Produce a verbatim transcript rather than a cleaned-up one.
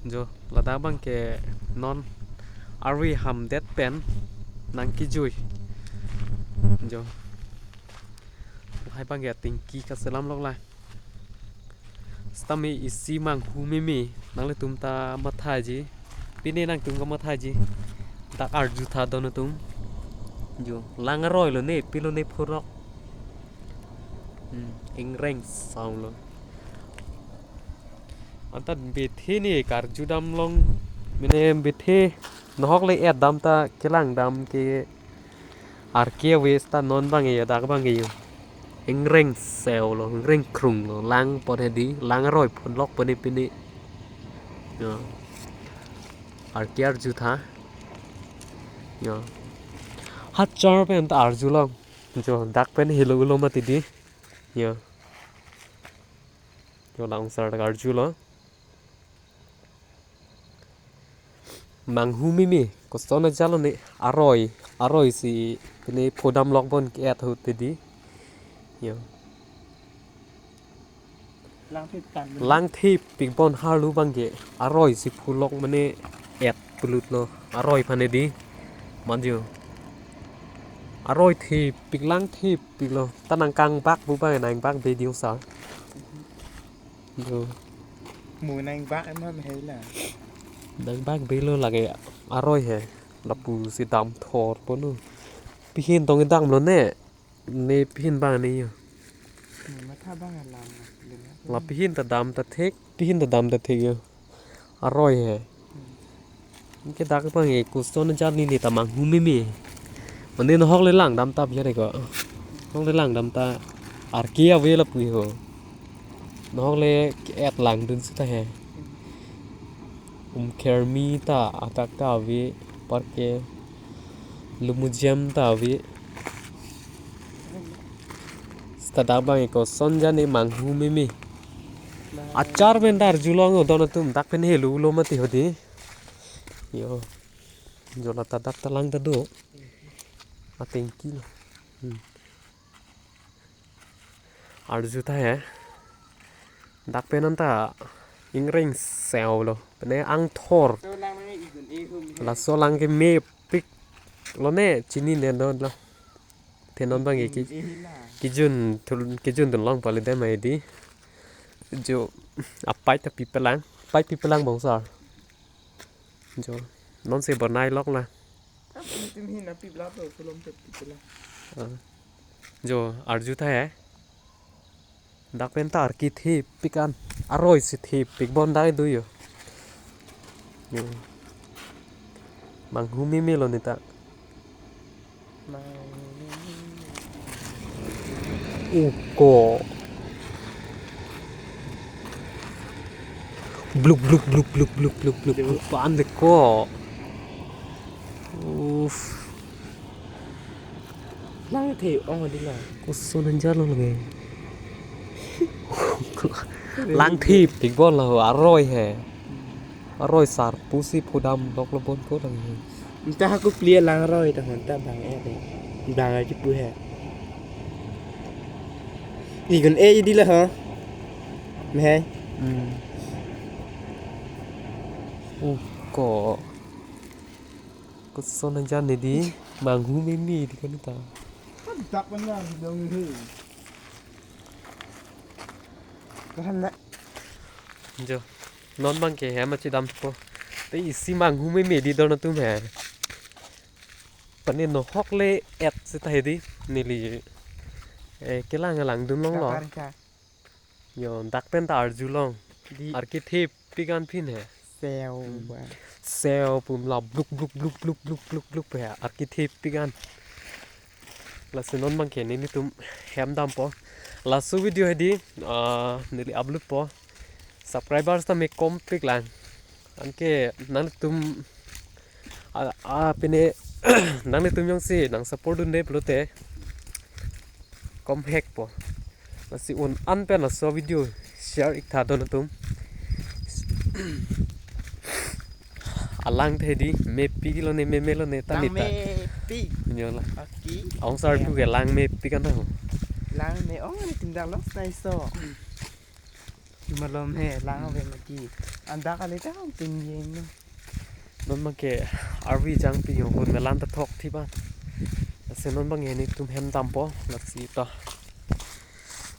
Jo, ladak abang ke non arvi hamdet pen nangkejui. Jo. Lahai abang ke atengki kaselam lok la. Sitame isi manghu meme, nanglitum ta mathaji. Pine nangtum kamathaji. Dak arjutha don atum. Jo, lang aroi lo ne, pilo ne phurok. Hmm, ingreng sound lo. Anta bethe ne karjudam long, mene bethe nohok le et dam ta kelang dam ke arke ave seta non abang e, dak abang e yo. Ingreng seo lo, ingreng krung lo, lang pon hedi, lang aroi phurok pon ne pine. Yo. Arke arjutha. Yo. Hachar pen ta arjulong. Jo, dak pen helo lo mati di. Yo. Jo, la ongsar dak arjulo. Manghu meme, koson ajat lo ne, aroi, aroi si, ne phodam lok bon ke-et ahut te di. Yo. Lang thip tan. Lang thip pik bon harlu abang ke, aroi si phulok mane et pulut lo, aroi aphan ne di. Manjo. Aroi thip pik, lang thip pik lo. Ta nangkangbak pu abang, nangbak be di ongsar. Yo. Mo nangbak ma hei la. Nangbak be lo lake aroi he. Lapu si dam thor ponu. Pihin tong dam lo ne. Ne pihin abang ne yo. Mo matha abang alam. La pihin ta dam ta thik, pihin ta dam ta thik yo. Aroi he. Ke dak abang e koson ajat ne, ne ta manghu meme. Mane nohok le lang dam ta biar ko. Nohok le lang dam ta arke ave lapu ho. Nohok le et langdun seta he. Umkhermi ta adak ta ave, parke lumujem ta ave. Seta dak abang e koson ajat ne manghu meme. Achar pen ta arjulong o don atum, dak pen helo lo mati hedi. Yo. Jo, la ta dak ta lang ta do. Atengki lo. Hmm. Arjutha he. Dak pen anta ingreng seo lo. Pene angthor. Laso lang ke mepik lo ne, chinine non lo. Te non abang e ki, kijun thul, kijun thul long pale dem ai di. Jo, apai ta pipelang. Pai pipelang bang sar. Jo, non se bernai lok la. Itum hin api blap lo, sulom te pipelang. Ah. Jo, arjutha he. Dak pen ta arke thip pik an. Aroi si thip pik bon dak do yo. Yo. Manghu meme lo ne ta. Mang- Uko. Bluk, bluk, bluk. Pan de ko. Uff. Lang the ong di la. Koson anjar lo lagi. Lang thip pik bon la ho, aroi he. Aroi sar pusi pudam lok lo bon ko lagi. Nta ha ko plia lang roi ta hon ta bang e de. Bang aji pu he. Igun e di la ha. Me. Hmm. Uko. Koson anjar ne di. Manghu meme di kan ta. Dak mana dong he. Kahan la. Jo. Non abang ke hem achidampo. Te isi manghu meme di don atum he. Pane nohok le et seta hedi neli. Eh, kelang langdun long lo. Kabar ka. Yo, dak pen ta arjulong. Di. Arke thip pik an pin he. Seo. Hmm. Ba. Seo pum la bluk, bluk, bluk he. Arke thip pik an. Lasi non abang ke nelitum hem dampo. Laso video hedi, ah, neli upload po. Subscribers ta me kom pik lang. Anke nangtum a, a, pine nangtum jongsi nang support dunde pulote kom hek po. Lasi un an pen laso video share ik tha don atum. Alang the di, mepik lo ne, meme lo ne, ta. Lang ne ta. Mepik. Nyo la. Aki. Angsar tu ke lang mepik kan ho. Lang me ong ne tindak lo sai so. Malom he, lang ave mati. Anda kali ta pin yeng no. Non bangke arvi jang pi yong kun melan ta thok thi ba. Lasi non bang netum hem dampo, lasi to.